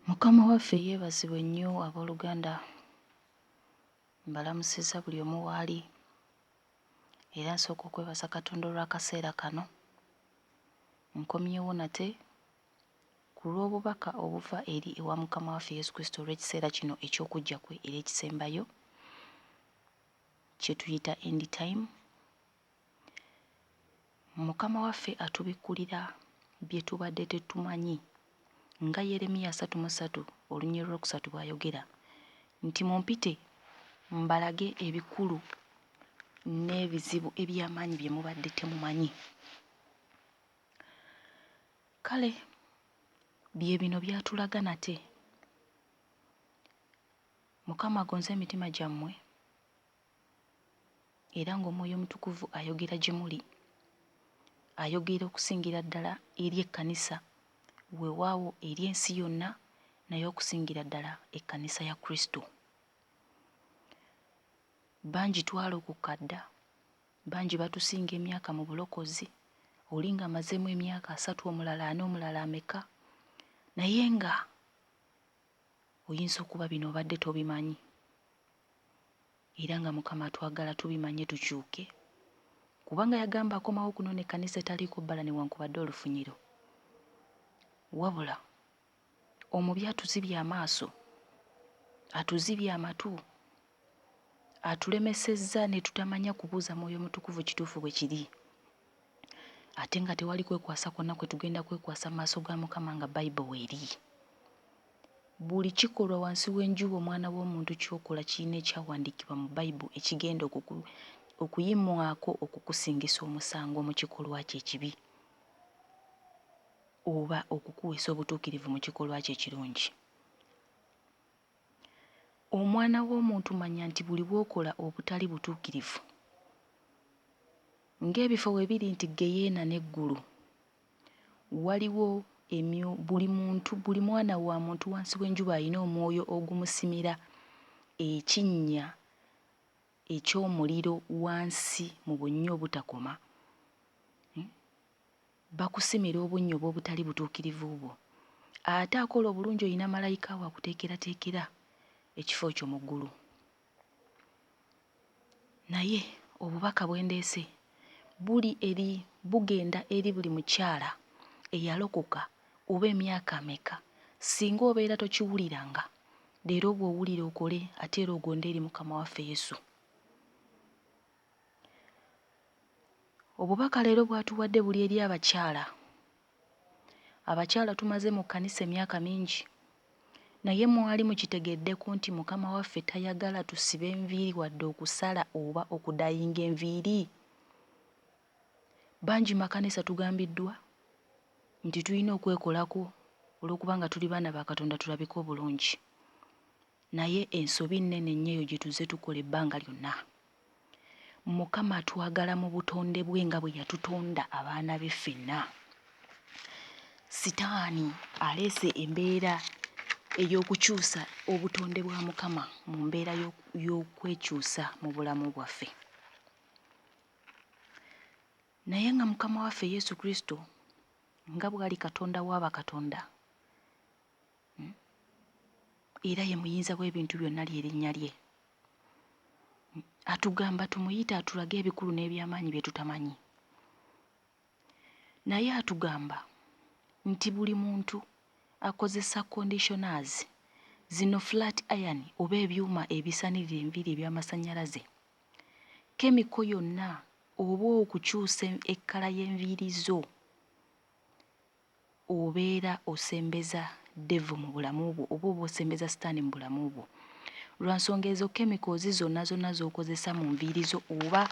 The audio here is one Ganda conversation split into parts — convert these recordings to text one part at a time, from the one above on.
Mukama waffe yeebazibwe nnyo abooluganda mbalamusizza buli omu waali era nsooka okwebaza Katonda olw'akaseera kano. Nkomyewo nate ku lw'obubaka obuva eri ewa Mukama waffe Yesu Kristo olw'ekiseera kino eky'okujja kwe era ekisembayo kye tuyita end time. Mukama waffe atubikkulira bye tubadde tetumanyi nga Yeremiya 33 olunyiriri olwokusatu bw'ayogera nti mumpite mbalage ebikulu n'ebizibu eby'amaanyi bye mubadde temumanyi. Kale bye bino by'atulaga nate. Mukama agonze emitima gyammwe era ng'Omwoyo Omutukuvu ayogera gye muli, ayogera okusingira ddala eri ekkanisa, weewaawo eri ensi yonna, naye okusingira ddala ekkanisa ya Kristo. Bangi twalokoka dda, bangi batusinga emyaka mu bulokozi, oli ng'amazeemu emyaka asatu, omulala ana, omulala ameka, naye nga oyinza okuba bino obadde tobimanyi. Era nga Mukama atwagala tubimanye tukyuke, kubanga yagamba akomawo okunona ekkanisa etaliiko bbala newankubadde olufunyiro. Wabula omubi atuzibye amaaso, atuzibye amatu, atulemesezza ne tutamanya kubuuza Mwoyo Mutukuvu kituufu bwe kiri. Ate nga tewali kwekwasa kwonna kwe tugenda kwekwasa mu maaso ga Mukama nga Bible weeri. Buli kikolwa wansi w'enjuba omwana w'omuntu ky'okola kirina ekyawandiikibwa mu Bible ekigenda okuyimwako okukusingisa omusango mu kikolwa kyo ekibi oba okukuweesa obutuukirivu mu kikolwa kyo ekirungi. Omwana w'omuntu manya nti buli bw'okola obutali butuukirivu ng'ebifo we biri nti ggeyeena n'eggulu waliwo emyo buli muntu buli mwana wa muntu wansi w'enjuba alina omwoyo ogumusimira ekinnya eky'omuliro wansi mu bunnya obutakoma. Hmm? Bakusimira obunnya obw'obutali butuukirivu bwo. Ate akola obulungi olina malayika wo akuteekerateekera ekifo kyo mu ggulu. Naye obubaka bwe ndeese buli eri bugenda eri buli mukyala eyalokoka oba emyaka meka singa obeera tokiwuliranga leero bw'owulira okole ate era ogonde eri Mukama waffe Yesu. Obubaka leero bw'atuwadde buli eri abakyala. Abakyala tumaze mu kkanisa emyaka mingi naye mwali mukitegeddeko nti Mukama waffe tayagala tusibe nviiri wadde okusala oba okudayinga enviiri? Bangi makanisa tugambiddwa nti tulina okwekolako olw'okubanga tuli baana ba Katonda tulabike obulungi. Naye ensobi nnene nnyo eyo gye tuzze tukola ebbanga lyonna. Mukama atwagala mu butonde bwe nga bwe yatutonda abaana be ffenna. Sitaani aleese embeera ey'okukyusa obutonde bwa Mukama mu mbeera y'okwekyusa mu bulamu bwaffe. Naye nga Mukama waffe Yesu Kristo nga bw'ali Katonda wa bakatonda, hmm, era ye muyinza w'ebintu byonna ly'erinnya lye. Atugamba tumuyite atulage ebikulu n'eby'amaanyi bye tutamanyi. Naye atugamba nti buli muntu akozesa conditioners zino flat iron oba ebyuma ebisanirira enviiri eby'amasannyalaze, kemiko yonna oba okukyusa ekkala y'enviiri zo obeera osembeza devil mu bulamu bwo oba oba osembeza sitaani mu bulamu bwo lwa nsonga ezo chemicals zonna zonna z'okozesa mu nviiri zo oba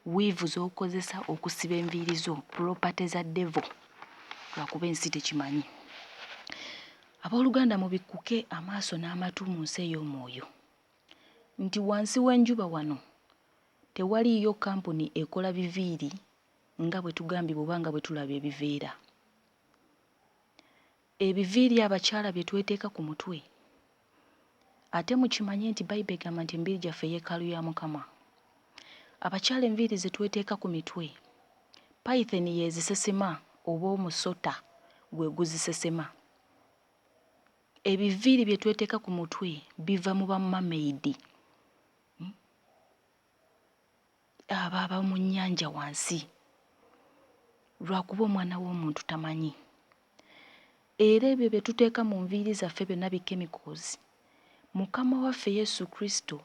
weave z'okozesa okusiba enviiri zo property za devil lwakuba ensi tekimanyi. Abooluganda mubikkuke amaaso n'amatu mu nsi ey'omwoyo nti wansi w'enjuba wano tewaliiyo kampuni ekola biviiri nga bwe tugambibwa oba nga bwe tulaba ebiveera. Ebiviiri abakyala bye tweteeka ku mutwe. Ate mukimanye nti Bayibuli egamba nti emibiri gyaffe yeekaalu ya Mukama. Abakyala enviiri ze tweteeka ku mitwe, python y'ezisesema oba omusota gwe guzisesema. Ebiviiri bye tweteeka ku mutwe biva mu ba mermaid. Abo aba mu nnyanja wansi. Lwakuba omwana w'omuntu tamanyi. Era ebyo bye tuteeka mu nviiri zaffe byonna bi chemicals. Mukama waffe Yesu Kristo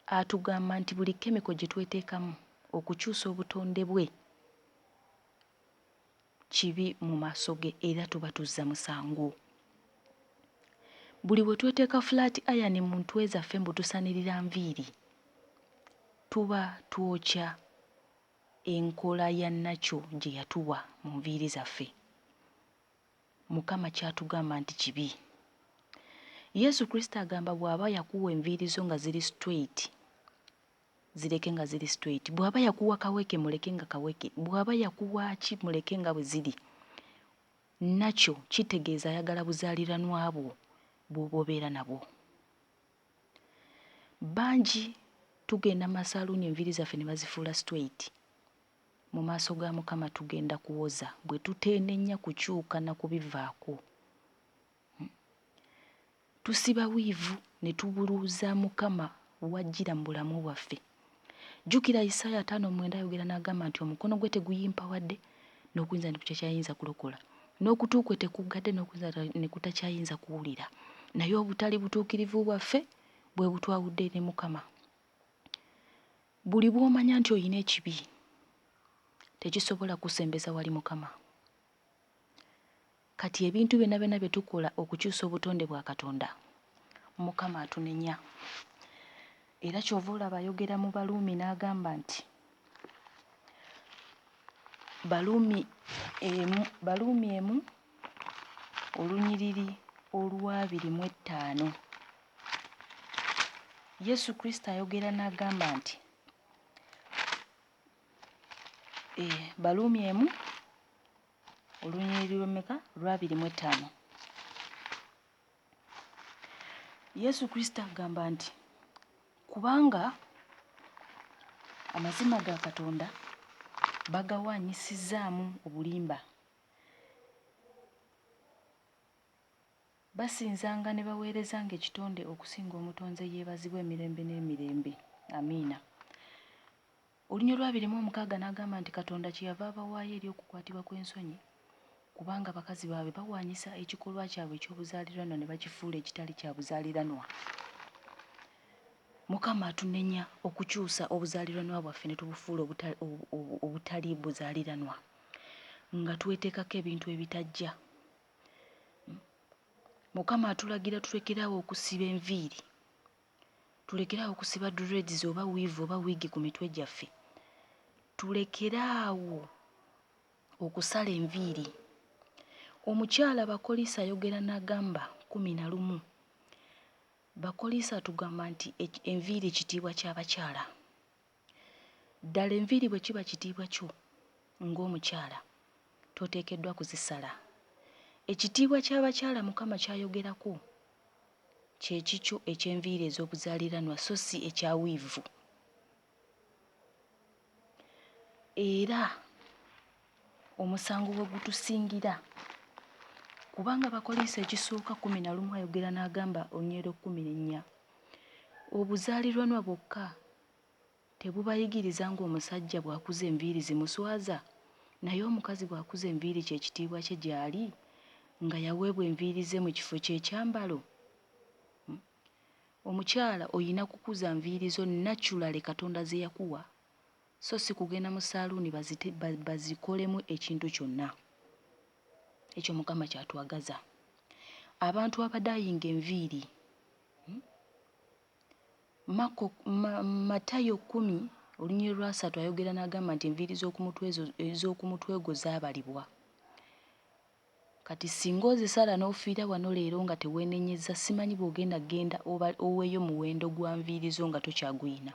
atugamba nti buli chemical gye tweteekamu okukyusa obutonde bwe kibi mu maaso ge era tuba tuzza musango. Buli bwe tweteeka flat iron mu ntwe zaffe mbu tusanirira nviiri, tuba twokya enkola ya nakyo gye yatuwa mu nviiri zaffe. Mukama ky'atugamba nti kibi. Yesu Kristo agamba bw'aba yakuwa enviiri zo nga ziri straight, zireke nga ziri straight. Bw'aba yakuwa kaweke muleke nga kaweke. Bw'aba yakuwa ki muleke nga bwe ziri. Nakyo kitegeeza ayagala buzaaliranwa bwo bw'oba obeera nabwo. Bangi tugenda mu masaaluuni enviiri zaffe ne bazifuula straight. Mu maaso ga Mukama tugenda kuwoza bwe tuteenenya kukyuka na kubivaako. Tusiba wiivu ne tubuluuza Mukama w'ajjira mu bulamu bwaffe. Jjukira Isaaya 59 ayogera n'agamba nti omukono gwe teguyimpawadde n'okuyinza ne kutakyayinza kulokola, n'okutu kwe tekuggadde n'okuyinza ne kutakyayinza kuwulira. Naye obutali butuukirivu bwaffe bwe butwawudde ne Mukama. Buli bw'omanya nti olina ekibi, tekisobola kukusembeza wali Mukama. Kati ebintu byonna byonna bye tukola okukyusa obutonde bwa Katonda, Mukama atunenya. Era ky'ova olaba ayogera mu Baruumi n'agamba nti, Baruumi emu, Baruumi emu olunyiriri olw'abiri mu ettaano. Yesu Kristo ayogera n'agamba nti, e, Baruumi emu olunyiriri lw'emmeka? Lw'abiri mu ttaano. Yesu Kristo agamba nti kubanga amazima ga Katonda bagawaanyisizzaamu obulimba. Basinzanga ne baweerezanga ekitonde okusinga Omutonzi eyeebazibwa emirembe n'emirembe. Amiina. Oluny. Olw'abiri mu omukaaga n'agamba nti Katonda kyeyava abawaayo eri okukwatibwa kw'ensonyi, kubanga bakazi baabwe bawaanyisa ekikolwa kyabwe eky'obuzaaliranwa ne bakifuula ekitali kya buzaaliranwa. Mukama atunenya okukyusa obuzaaliranwa bwaffe ne tubufuula obutali buzaaliranwa nga tweteekako ebintu ebitajja. Mukama atulagira tulekere awo okusiba enviiri. Tulekere awo okusiba dreads oba weave oba wig ku mitwe gyaffe. Tulekere awo okusala enviiri. Omukyala Bakoliisa ayogera n'agamba 11. Bakoliisa atugamba nti enviiri kitiibwa ky'abakyala. Ddala enviiri bwe kiba kitiibwa kyo ng'omukyala, toteekeddwa kuzisala. Ekitiibwa ky'abakyala Mukama ky'ayogerako kye kikyo eky'enviiri ez'obuzaaliranwa so si ekya wiivu. Era omusango we gutusingira kubanga Abakoliisi ekisooka 11 ayogera n'agamba olunyiriri 14 obuzaaliranwa bwokka Tebubayigiriza ng'omusajja bw'akuza enviiri zimuswaza? Naye omukazi bw'akuza enviiri kye kitiibwa kye gy'ali, nga yaweebwa enviiri ze mu kifo ky'ekyambalo? Omukyala olina kukuza nviiri zo naturally Katonda ze yakuwa so si kugenda mu saaluuni bazikolemu ekintu kyonna. Ekyo Mukama ky'atwagaza. Abantu abadaayinga enviiri. Makko, ma, Matayo kkumi, olunyiriri lw'asatu ayogera n'agamba nti enviiri z'oku mutwe zo, ez'oku mutwe gwo zaabalibwa. Kati singa ozisala n'ofiira wano leero nga teweenenyezza, simanyi bw'ogenda kugenda oba oweeyo muwendo gwa nviiri zo nga tokyaguyina.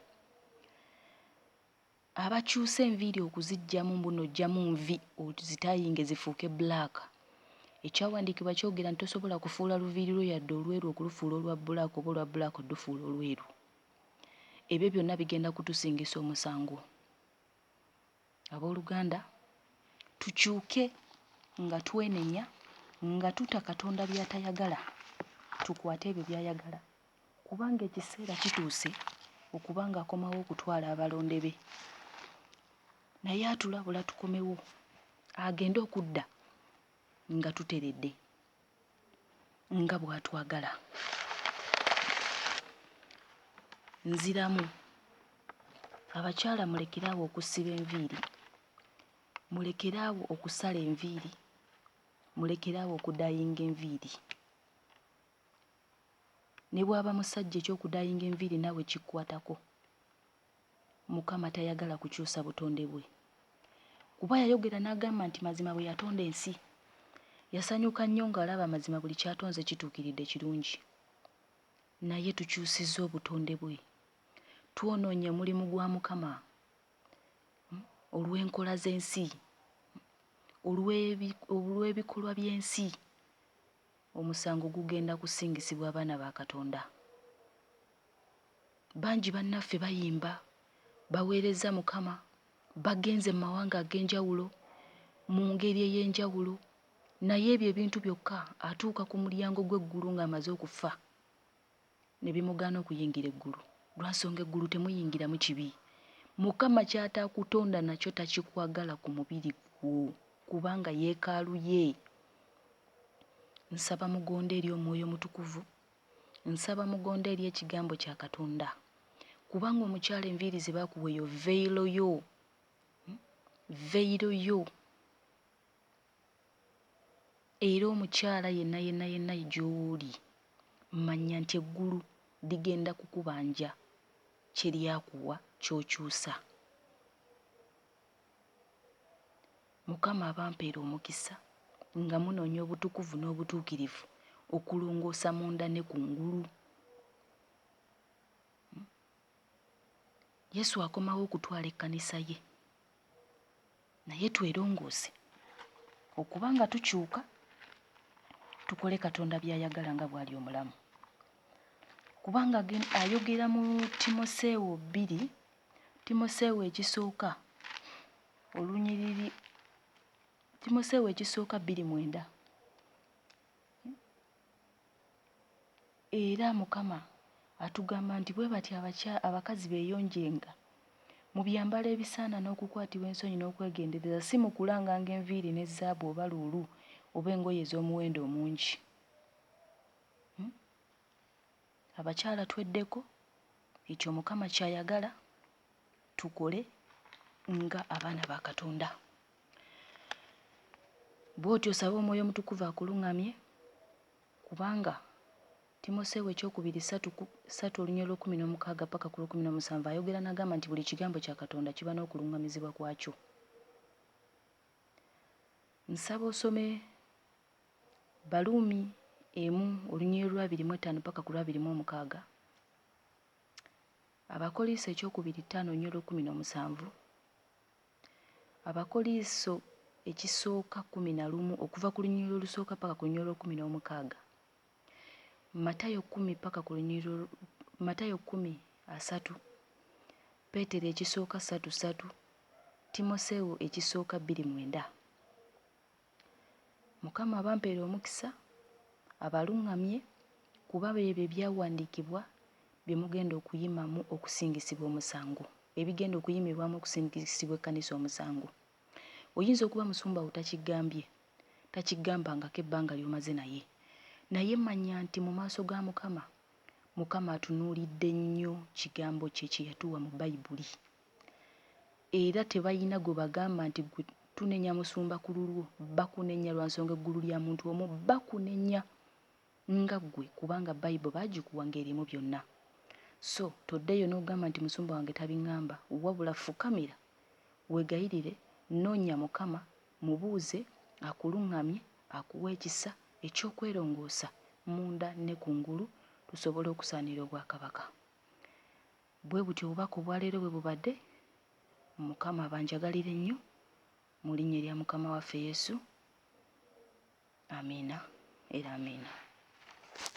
Abakyusa enviiri okuziggyamu mbu no oggyamu nvi ozitayinge zifuuke black. Ekyawandiikibwa kyogera nti tosobola kufuula luviiri lwo yadde olweru okulufuula olwa black oba olwa black odufuula olweru. Ebyo byonna bigenda kutusingisa omusango. Aboluganda tukyuke nga twenenya nga tuta Katonda byatayagala. Tukwate ebyo by'ayagala kubanga ekiseera kituuse okuba ng'akomawo okutwala abalonde be. Naye atulabula tukomewo agende okudda nga tuteredde nga bw'atwagala. Nziramu, abakyala mulekere awo okusiba enviiri, mulekere awo okusala enviiri, mulekere awo okudayinga enviiri. Ne bw'aba musajja eky'okudayinga enviiri naawe kikkwatako. Mukama tayagala kukyusa butonde bwe. Kuba yayogera n'agamba nti mazima bwe yatonda ensi, yasanyuka nnyo ng'alaba mazima buli ky'atonze kituukiridde kirungi. Naye tukyusizza obutonde bwe. Twonoonye omulimu gwa Mukama olw'enkola z'ensi, olw'ebikolwa by'ensi. Omusango gugenda kusingisibwa abaana ba Katonda. Bangi bannaffe bayimba, baweerezza Mukama, bagenze mu mawanga ag'enjawulo mu ngeri ey'enjawulo, naye ebyo ebintu byokka atuuka ku mulyango gw'eggulu ng'amaze okufa ne bimugaana okuyingira eggulu. Lwa nsonga eggulu temuyingiramu kibi. Mukama ky'ataakutonda nakyo takikwagala ku mubiri gwo kubanga yeekaalu ye. Nsaba mugonde eri Omwoyo Omutukuvu. Nsaba mugonde eri ekigambo kya Katonda. Kubanga omukyala enviiri ze bakuwa eyo veilo yo. Veilo yo. Era omukyala yenna yenna yenna gy'oli manya nti eggulu ligenda kukubanja kye lyakuwa ky'okyusa. Mukama abampeere omukisa nga munoonya obutukuvu n'obutuukirivu okulongoosa munda ne kungulu. Yesu akomawo okutwala ekkanisa ye. Naye twerongoose okuba nga tukyuka tukole Katonda by'ayagala nga bw'ali omulamu. Kubanga ayogera mu Timoseewo bbiri, Timoseewo ekisooka olunyiriri Timoseewo ekisooka 2:9. Era Mukama atugamba nti bwe batyo abakazi beeyonjenga mu byambalo ebisaana n'okukwatibwa ensonyi n'okwegendereza, si mu kulanganga enviiri ne zaabu oba luulu oba engoye ez'omuwendo omungi. Hmm? Abakyala tweddeko, ekyo Mukama ky'ayagala tukole nga abaana ba Katonda. Bw'otyo osaba Omwoyo Omutukuvu akuluŋŋamye, kubanga Timoseewo ekyokubiri ssatu ku ssatu oluny olw'ekkumi n'omukaaga paka ku lw'ekkumi n'omusanvu ayogera n'agamba nti buli kigambo kya Katonda kiba n'okuluŋŋamizibwa kwakyo. Nsaba osome Baruumi emu oluny olw'abiri mu ttaano paka ku lw'abiri mu omukaaga, Abakoliiso ekyokubiri ttaano oluny olw'ekkumi n'omusanvu, Abakoliiso ekisooka 11 okuva ku lunyiriri olusooka paka ku lunyiriri olw'ekkumi n'omukaaga, Matayo kkumi paka ku lunyiriri Matayo 10:30, Peetero ekisooka 3:3, Timoseewo ekisooka 2:9. Mukama abampeere omukisa, abaluŋŋamye, kuba byebyo ebyawandiikibwa bye mugenda okuyimamu okusingisibwa omusango, ebigenda okuyimibwamu okusingisibwa ekkanisa omusango. Oyinza okuba musumba wo takigambye, takigambangako ebbanga ly'omaze naye. Naye manya nti mu maaso ga Mukama, Mukama atunuulidde nnyo kigambo kye kye yatuwa mu Bayibuli. Era tebalina gwe bagamba nti gwe tunenya musumba ku lulwo, bakunenya lwa nsonga eggulu lya muntu omu, bakunenya nga ggwe kubanga Bible baagikuwa ng'erimu byonna. So toddeeyo n'ogamba nti musumba wange tabingamba, wabula fukamira weegayirire, noonya Mukama, mubuuze akuluŋŋamye akuwe ekisa eky'okwerongoosa munda ne kungulu tusobole okusaanira obwakabaka. Bwe butyo obubaka obwaleero bwe bubadde. Mukama abanjagalire nnyo mu linnya erya Mukama waffe Yesu. Amiina era amiina.